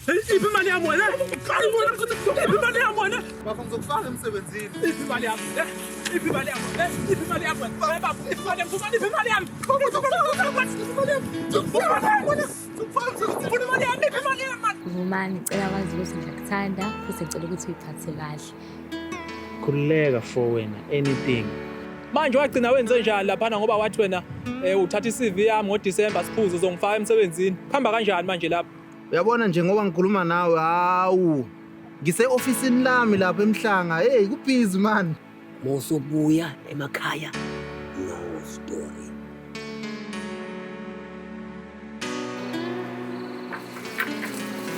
Iphi imali yami wena? Iphi imali yami wena? Bafo ngizokufaka emsebenzini. Iphi imali yami? Iphi imali yami? Iphi imali yami? Baba, iphi imali yami? Iphi imali yami? Iphi imali yami? Ufuna imali yami? Iphi imali yami? Vumani, ngicela wazi ukuthi ngiyakuthanda futhi ngicela ukuthi uyiphathe kahle. Khululeka for wena anything. Manje wagcina wenze njani laphana ngoba wathi wena uthatha i-CV yami ngoDisemba siphuze uzongifaka emsebenzini. Kuhamba kanjani manje lapha? Uyabona nje ngoba ngikhuluma nawe hawu. Ngise-ofisini lami lapha eMhlanga. Hey, kubhizi man. Mawusubuya emakhaya no story.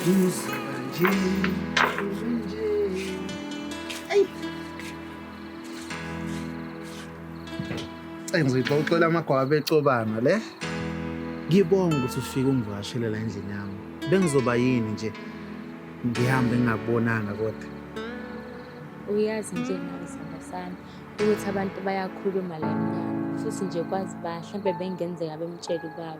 Kuzoba nje, nje. Ey. Hey, ngizoyixoxela amagwaba ecobana le. Ngibonga ukuthi ufike ungivakashele la endlini yami. Bengizoba yini nje ngihambe ngingakubonanga kodwa. Uyazi nje nawe sandla sami ukuthi abantu bayakhuluma la emnyango futhi nje kwazi ba mhlampe bengenzeka bemtshela ubaba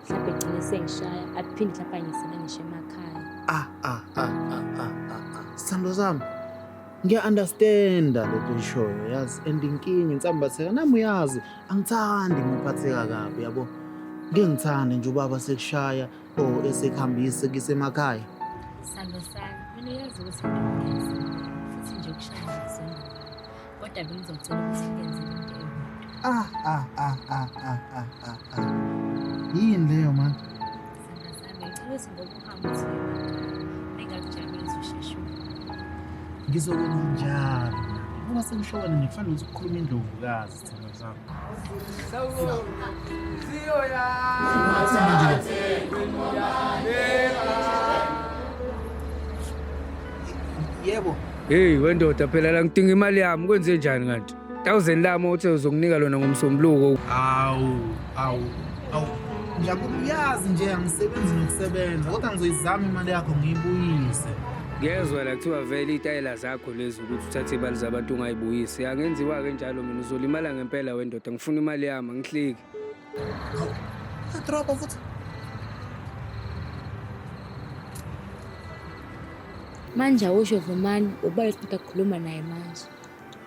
mhlampe gcine sengishaya aphinde mhlampe angisena ngisho emakhaya. Ah ah ah ah ah ah. ah. Sithando sami. Ngiya-understanda lento oyishoyo yazi and inkinga insambatheka nami uyazi angithandi ngiphatheka kabi yabo. Ngeke ngithande nje ubaba sekushaya or esekuhambisa kusemakhaya. Sando sami, mina uyazi ukuthi ngiyakugeza futhi nje ukushaya ngizonda. Kodwa bengizocela ukuthi ngenzele into eyodwa. Ah ah ah ah ah ah ah ah. Yini leyo man? Sando sami, ngicela ukuthi ngoba uhamba uthi uye emakhaya, bengakujabulisa ukuthi usheshe uvuke. Ngizokwenza njalo. Ngoba sengishona nje kufanele ukuthi kukhulume indlovukazi sithando sami. Yebo. Hey wendoda phela la ngidinga imali yami kwenze njani kanti? 1000 lami othe uzokunika lona ngomsombuluko. Awu, awu, awu. Ngiyakuyazi nje angisebenzi nokusebenza kodwa ngizoyizama imali yakho ngiyibuyise. Ngiyezwa la kuthiwa vele itayela zakho lezi ukuthi uthathe imali zabantu ungayibuyisi. Angenziwa-ke njalo mina uzolimala ngempela wendoda ngifuna imali yami angihleki. Hawu, adropa futhi. Manje awusho Vumani, ubani esiqeda kukhuluma naye manje?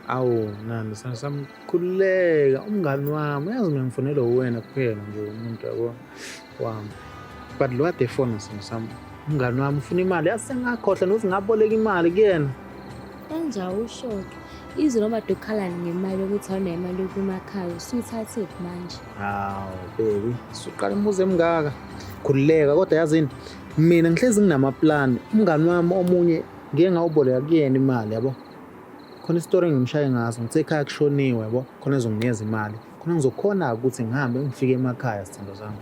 Awu nami sithando sami khululeka umngani wami uyazi mina ngifonelwa uwena kuphela nje umuntu yabo wami. But lo kade efona sithando sami umngani wami ufuna imali yazi sengakhohlwa nokuthi ngaboleka imali kuyena. Manje awusho-ke, izwe noma ukhala ngemali yokuthi awunayo imali yokuya emakhaya, usuyithathephi manje? Hawu baby, suqala imibuzo emingaka. Khululeka kodwa yazini mina ngihlezi nginamaplani. Umngani wami omunye ngike ngawuboleka kuyena imali yabo. Khona isitori engimshaye ngaso ngithe ekhaya kushoniwe yabo, khona ezonginikeza imali. Khona ngizokhona ukuthi ngihambe ngifike emakhaya sithando sami.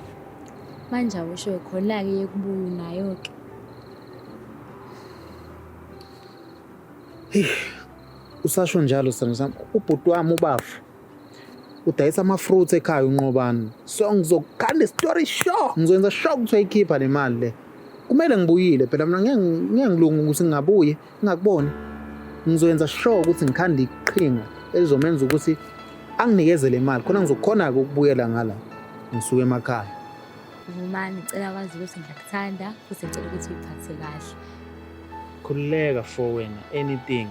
Manje awusho khona-ke yekubuya unayo-ke. Usasho njalo sithando sami, ubhuti wami ubafu udayisa ama-fruits ekhaya uNqobani. So ngizokhanda isitori sure, ngizoyenza sure ukuthi uyayikhipha le mali le. Kumele ngibuyile phela mina ngeke ngeke ngilunge ukuthi ngingabuyi ngingakuboni. Ngizoyenza sure ukuthi ngikhanda iqhinga elizomenza ukuthi anginikeze le mali khona ngizokhona-ke ukubuyela ngala ngisuke emakhaya. Vumani, ngicela wazi ukuthi ngiyakuthanda futhi ngicela ukuthi uyiphathe kahle. Khululeka for wena anything.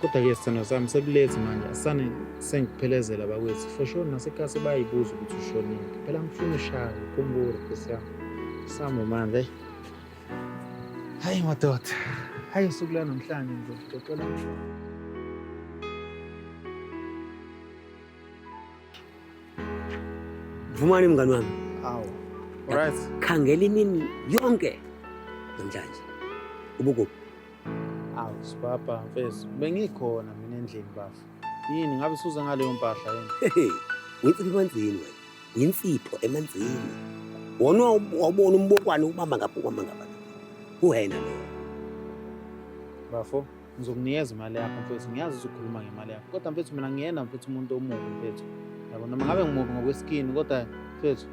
Kodwa-ke sithando sami sekulethi manje asane sengikuphelezela bakwethu for sure nasekhaya sebayayibuza ukuthi ushonile. Phela ngifuna ushaya ukhumbule Nkosi yami. Sambe manje. Hey. Hayi madoda. Hayi usuku lwanamhlanje ngizokuxoxela. Vumani mngani wami. Awu. Alright. Khangela imini yonke namhlanje. Ubukuphi? Awu sibaba mfethu bengikhona mina endlini bafo. Yini ngabe suza ngaleyo mpahla yini? Hey, uyinsipho emanzini wena. Uyinsipho emanzini. Wona wawubona umbokwane ubamba ngapha ubamba ngapha. Kuwena lo. Bafo ngizokunikeza imali yakho mfethu ngiyazi uzokhuluma ngemali yakho kodwa mfethu mina ngiyena mfethu umuntu omubi mfethu. Yabo noma ngabe ngimubi ngokweskini kodwa mfethu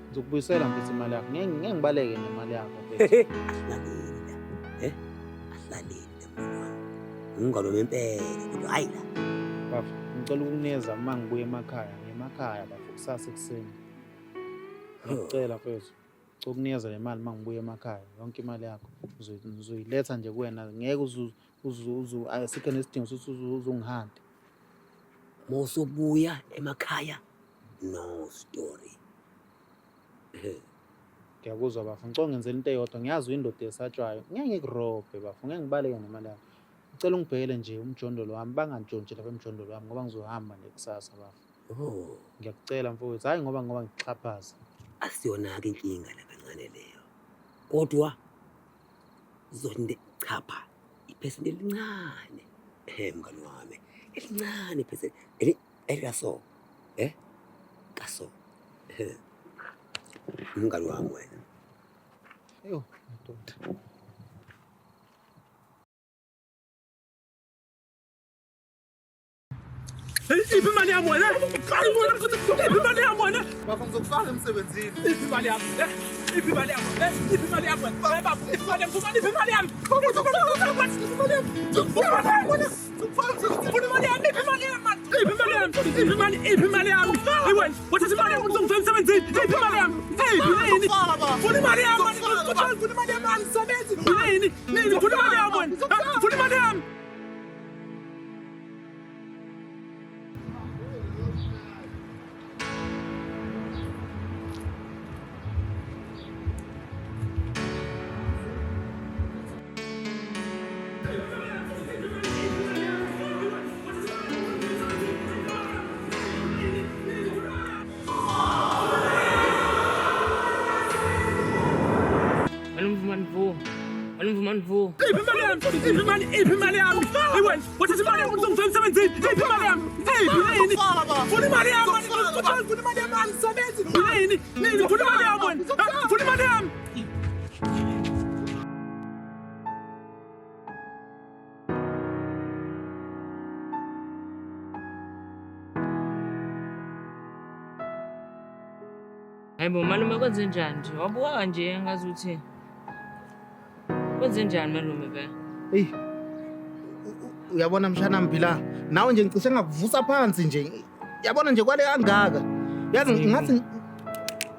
ngizokubuyisela mfethu imali yakho. Ngeke ngeke ngibaleke nemali yakho mfethu. Ahlaleli la. Eh? Ahlaleli la mngani wami. Umngani wami impela kodwa hayi la. Bafo ngicela ukukunikeza uma ngibuya emakhaya ngemakhaya bafo kusasa ekuseni. Ngiyacela mfethu. Ngizokunikeza le mali uma ngibuya emakhaya, yonke imali yakho ngizoyiletha nje kuwena, ngeke asikho nesidingo sokuthi uze ungihante. Uma usubuya emakhaya, no story. Ngiyakuzwa bafo, ngicela ungenzele into eyodwa, ngiyazi uyindoda esatshwayo, ngeke ngikurobhe bafo, ngeke ngibaleke nemali yakho. Ngicela ungibhekele nje umjondolo wami, bangantshontshi lapha emjondolo wami ngoba ngizohamba nje kusasa bafo. Oh. Ngiyakucela mfowethu, hhayi ngoba ngikuxhaphaza. Asiyona-ke inkinga nakancane leyo. Kodwa zonde chapha iphesenti elincane. Eh mngani wami, elincane iphesenti elikaso. Eh? Kaso. Eh. Mngani wami wena. Eyo, madoda. Iphi imali yami wena? Iphi imali yami wena? Bafo ngizokufaka emsebenzini. Iphi imali yami? Iphi imali yami? Iphi imali yami wena? Baba, iphi imali yami? Iphi imali yami? Iphi imali yami? Ufuna imali yami? Iphi imali yami? Iphi imali yami? Iphi imali? Iphi imali yami? Hey wena, wathatha imali yami uzongifaka emsebenzini. Iphi imali yami? Iphi nini? Funa imali yami. Funa imali yami. Angisebenzi. Nini? Nini? Funa imali yami wena. Funa imali yami. Iphi imali yami? Iphi imali? Iphi imali yami? Hey wena, wathatha imali yami uzongifaka emsebenzini. Iphi imali yami? Iphi nini? Funa imali yami. Funa imali yami. Angisebenzi. Nini? Nini? Funa imali yami wena. Funa imali yami. Hayibo malume kwenze njani nje? Wabuka nje ngazuthi kwenze njani malume be? Eyi, uyabona mshana mphila, nawe nje ngicishe ngakuvusa phansi nje. Yabona nje kwale kangaka. Yazi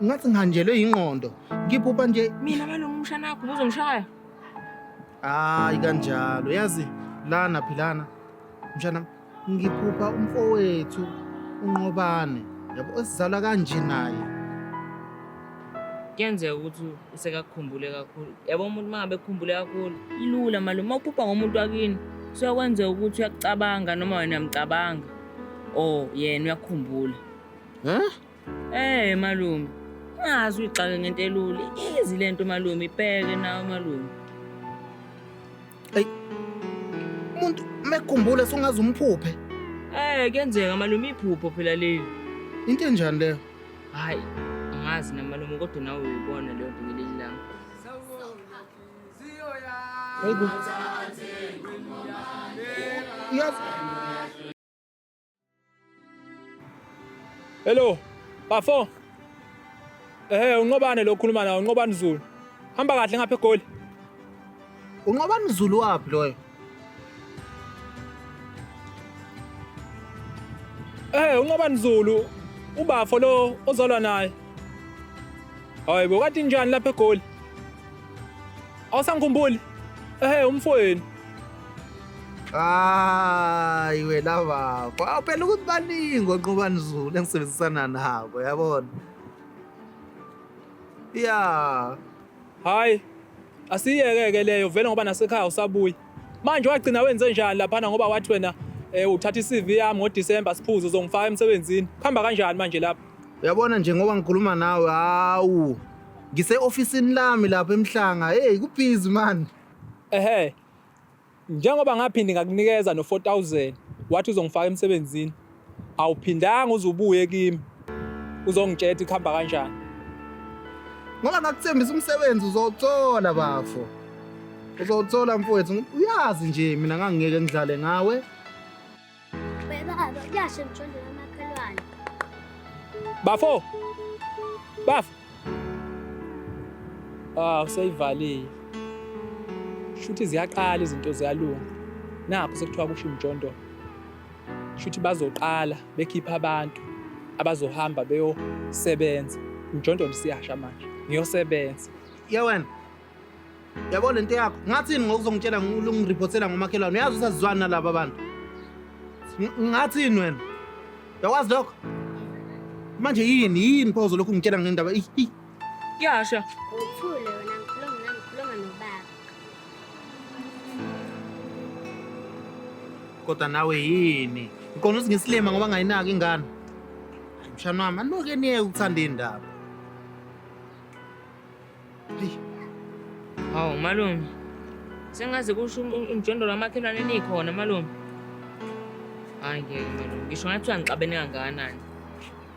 ngathi ngihanjelwe ingqondo. Ngiphupha nje mina malume umshana wakho uzongishaya. Hayi kanjalo. Yazi lana philana mshana ngiphupha umfowethu uNqobane. Yabo esizalwa kanje naye. Kuyenzeka ukuthi usekakukhumbule kakhulu. Yabo umuntu uma ngabe ekukhumbule kakhulu, ilula malume. Uma uphupha ngomuntu wakini, suyakwenzeka ukuthi uyakucabanga noma wena uyamcabanga or yena uyakukhumbula. Eh malume, ungaze uyixake ngento elula. Izi lento malume, ibheke nawe malume. Eyi, umuntu mekukhumbule sungaze umphuphe. Eh kuyenzeka malume, iphupho phela leli. Into enjani leyo? Hayi, angazi na malume, kodwa nawe uyibona leyo nto ngelinye ilanga. Hayibo. Yazi Hello, bafo. UNqobane lo okhuluma nawe, uNqobane Zulu. Hamba kahle ngapha eGoli. uNqobane Zulu waphi loyo? UNqobane Zulu, ubafo lo ozalwa naye. Hayibo, kade njani lapha eGoli? Awusangikhumbuli? Umfowenu. Hayi wena baba, awu phela ukuthi baningi oNqobane Zulu engisebenzisana nabo, yabona. Ya. Hayi, asiyeke-ke leyo vele ngoba nasekhaya usabuya. Manje wagcina wenze njani laphana ngoba wathi wena uthatha i-CV yami ngoDisemba siphuze uzongifaka emsebenzini. Kuhamba kanjani manje lapha? Uyabona nje ngoba ngikhuluma nawe, hawu. Ngise-ofisini lami lapha eMhlanga. Hey, kubhizi man. Ehhe. Njengoba ngaphinde ngakunikeza no 4000 wathi uzongifaka emsebenzini. Awuphindanga uzubuye kimi. Uzongitshela ukuthi kuhamba kanjani. Ngoba ngakuthembisa umsebenzi uzowuthola bafo. Uzowuthola mfowethu. Uyazi nje mina ngangingeke ngidlale ngawe. Baba, kuyasho emjondolo wamakhelwane. Bafo. Bafo. Ah, useyivalile. Shuthi ziyaqala izinto ziyalunga. Nakho sekuthiwa kusho imjondolo. Shuthi bazoqala bekhipha abantu abazohamba beyosebenza. Imjondolo siyasha manje. Ngiyosebenza. Ye wena. Yabo lento yakho. Ngathini ngokuzongitshela ngiriphothela ngomakhelwane. Uyazi usazizwana nalaba bantu. Ngathini wena? Uyakwazi lokho? Manje yini yini pho uzolokhu ungitshela ngendaba? Kuyasha. Uthule wena ngikhuluma nami ngikhuluma nobaba. Kodwa nawe yini? Ngiqonda ukuthi ngisilima ngoba ngayinaki ingane. Hayi mshana wami, anoke niyeke ukuthanda indaba. Hey. Hawu malume. Sengaze kusho umjondolo wamakhelwane nikhona malume. Hayi ngeke malume. Ngisho ngathi uyangixabene kangakanani.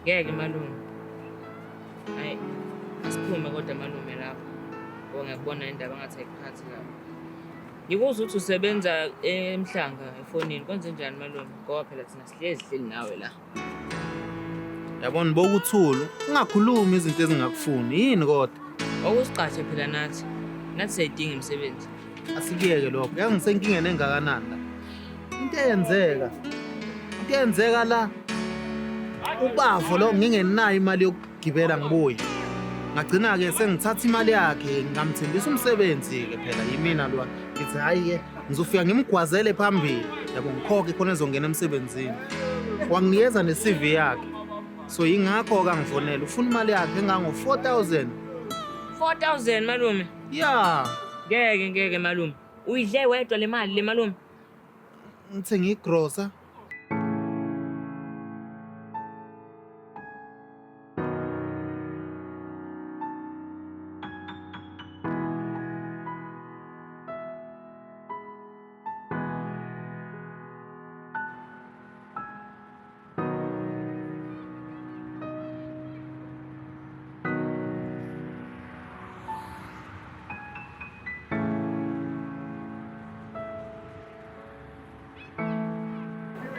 Ngeke malume. Hayi asiphume kodwa malume lapho. Ngoba ngiyakubona indaba ngathi ayikuphathi kabi. Ngikuzwa ukuthi usebenza emhlanga efonini. Kwenze njani malume? Ngoba phela thina sihlezi hleli nawe la. Yabona bokuthula, ungakhulumi izinto ezingakufuni. Yini kodwa? Okusiqashe phela nathi. Nathi siyayidinga imisebenzi. Asikuyeke lokho. Yazi ngisenkingeni engakanani la. Into eyenzeka. Into eyenzeka la. Ubafo lo ngingenayo imali yokugibela ngibuye. Ngagcina-ke sengithatha imali yakhe ngamthembisa umsebenzi-ke phela yimina lwa. Ngithi hhayi-ke ngizofika ngimgwazele phambili. Yabo ngikhokhe khona ezongena emsebenzini. Wanginikeza ne-CV yakhe. So yingakho-ke angifonela. Ufuna imali yakhe engango-4,000. 4000 malume. Ya. Ngeke ngeke malume. Uyidle wedwa le mali le malume. Ngithenge igrosa.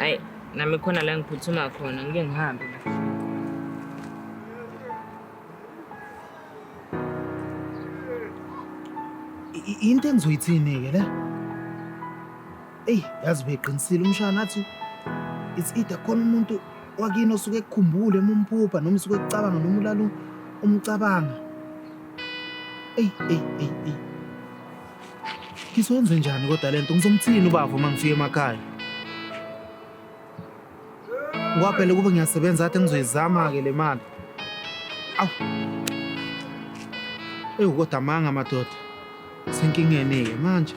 Hayi, nami khona la ngiphuthuma khona, ngike ngihambe la. Into engizoyithini-ke le? Eyi, yazi beqinisile umshana athi it's either khona umuntu wakini osuke ekukhumbule uma umphupha noma usuke ekucabanga noma ulala umcabanga. Eyi, eyi, eyi, eyi. Ngizoyenze njani kodwa le nto? Ngizomthini ubaba uma ngifika emakhaya? Ngoba phela kube ngiyasebenza kade ngizoyizama-ke le mali. Awu. Ewu kodwa amanga madoda. Senkingeni-ke manje.